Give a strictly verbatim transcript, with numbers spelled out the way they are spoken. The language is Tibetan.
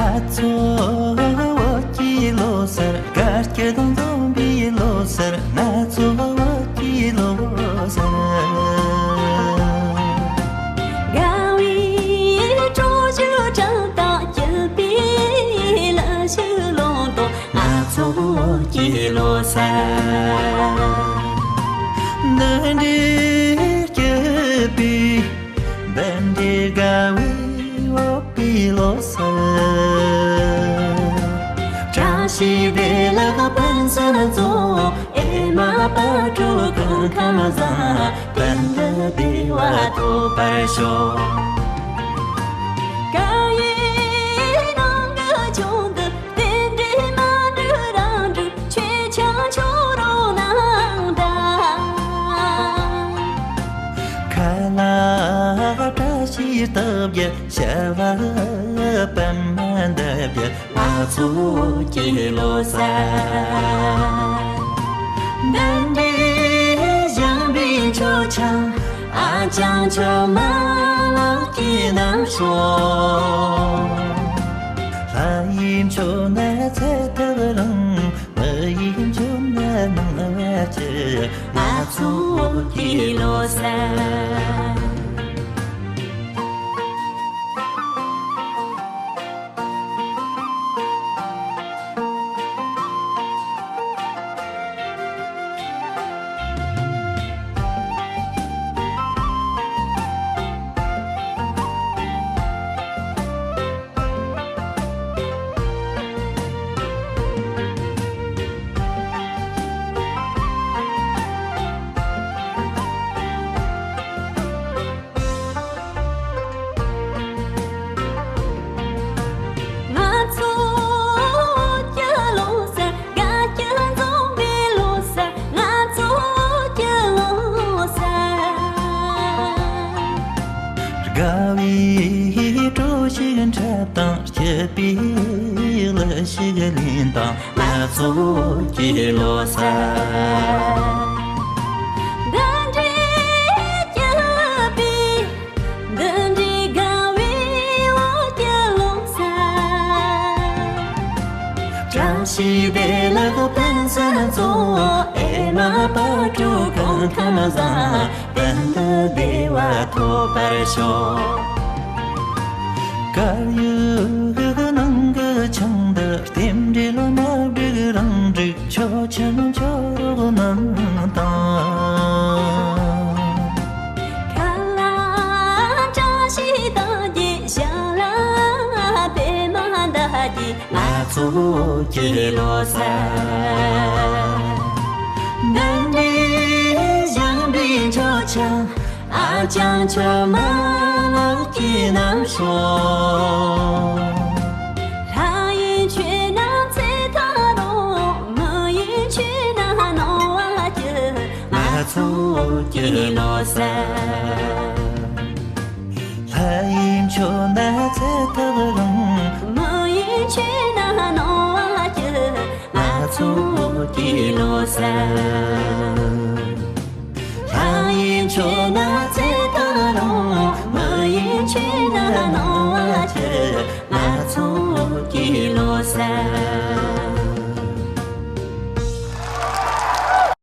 ང་ཚོ་བོད་ཀྱི་ལོ་གསར། དགའ་སྐྱིད་དང་འཛོམས་པའི་ལོ་གསར། ང་ཚོ་བོད་ཀྱི་ལོ་གསར། དགའ་བའི་སྤྲོ་ཚིགས་བསྒྲགས་དང་། སྐྱིད་པའི་ལ་ཕྱུགས་ལུང་དང་། ང་ཚོ་བོད་ཀྱི་ལོ་གསར། འདི་འདྲའི་སྐྱིད་པའི། འདི་འདྲའི་དགའ་བའི་བོད་པའི་ལོ་གསར། བཀྲ་ཤིས་བདེ་ལེགས་ཕུན་སུམ་ཚོགས། ཨེ་མ་བག་དྲོ་སྐུ་ཁམས་བཟང་། དོན་དུ་བདེ་བ་ཐོབ་པར་ཤོག། དཀར་ཡོལ་ནང་གི་ཆུ་འདི། རྟེན་འབྲེལ་མ་འགྲིག་རང་འགྲིག་ཆོས་ཆང་ཆོ་རོགས་གནང་དང་། ཁ་ལག་བཀྲ་ཤིས་རྟགས་བརྒྱད། བྱ་བ་པདྨ་འདབ་བརྒྱད། ང་ཚོ་བོད་ཀྱི་ལོ་གསར། འདི་འདྲའི་བཞེངས་པའི་མཆོད་ཆང་། ཨ་ཅང་མཆོད་མ་ལག་གིས་གནང་ཤོག། ལྷ་ཡི་མཆོད་ན་ཚེ་ཐག་རིང་། མི་ཡི་མཆོད་ན་ནང་པ་སྐྱིད། ང་ཚོ་བོད་ཀྱི་ལོ་གསར། ང་ཚོ་བོད་ཀྱི་ལོ་གསར། དགའ་སྐྱིད་འཛོམས་པའི་ལོ་གསར། ང་ཚོ་བོད་ཀྱི་ལོ་གསར། དགའ་བའི་སྤྲོ་ཞིག་འཁྲབ་དང་། སྐྱིད་པའི་གླུ་ཞིག་ལེན་དང་། ང་ཚོ་བོད་ཀྱི་ལོ་གསར། འདི་འདྲའི་སྐྱིད་པའི། འདི་འདྲའི་དགའ་བའི་བོད་ཀྱི་ལོ་གསར། བཀྲ་ཤིས་བདེ་ལེགས་ཕུན་སུམ་ཚོགས། ཨེ་མ་བག་དྲོ་སྐུ་ཁམས་བཟང་། དོན་དུ་བདེ་བ་ཐོབ་པར་ཤོག། དཀར་ཡོལ་ནང་གི་ཆང་འདི། རྟེན་འབྲེལ་མ་འགྲིག་རང་འགྲིག་ཆོས་ཆང་ཆོ་རོགས་གནང་དང་། ཁ་ལག་བཀྲ་ཤིས་རྟགས་བརྒྱད། བྱ་ལ་པདྨ་འདབ་བརྒྱད། ང་ཚོ་བོད་ཀྱི་ལོ་གསར། འདི་འདྲའི་བཞེངས་པའི་མཆོད་ཆང་། ཨ་ཅང་མཆོད་མ་ལག་གིས་གནང་ཤོག། ལྷ་ཡི་མཆོད་ན་ཚེ་ཐག་རིང་། མི་ཡི་མཆོད་ན་ནང་པ་སྐྱིད། ང་ཚོ་བོད་ཀྱི་ལོ་གསར། ལྷ་ཡི་མཆོད་ན་ཚེ་ཐག་རིང་། མི་ཡི་མཆོད་ན་ནང་པ་སྐྱིད། ང་ཚོ་བོད་ཀྱི་ལོ་གསར། ལྷ་ཡི་མཆོད་ན་ཚེ་ཐག་རིང་། མི་ཡི་མཆོད་ན་ནང་པ་སྐྱིད། ང་ཚོ་བོད་ཀྱི་ལོ་གསར།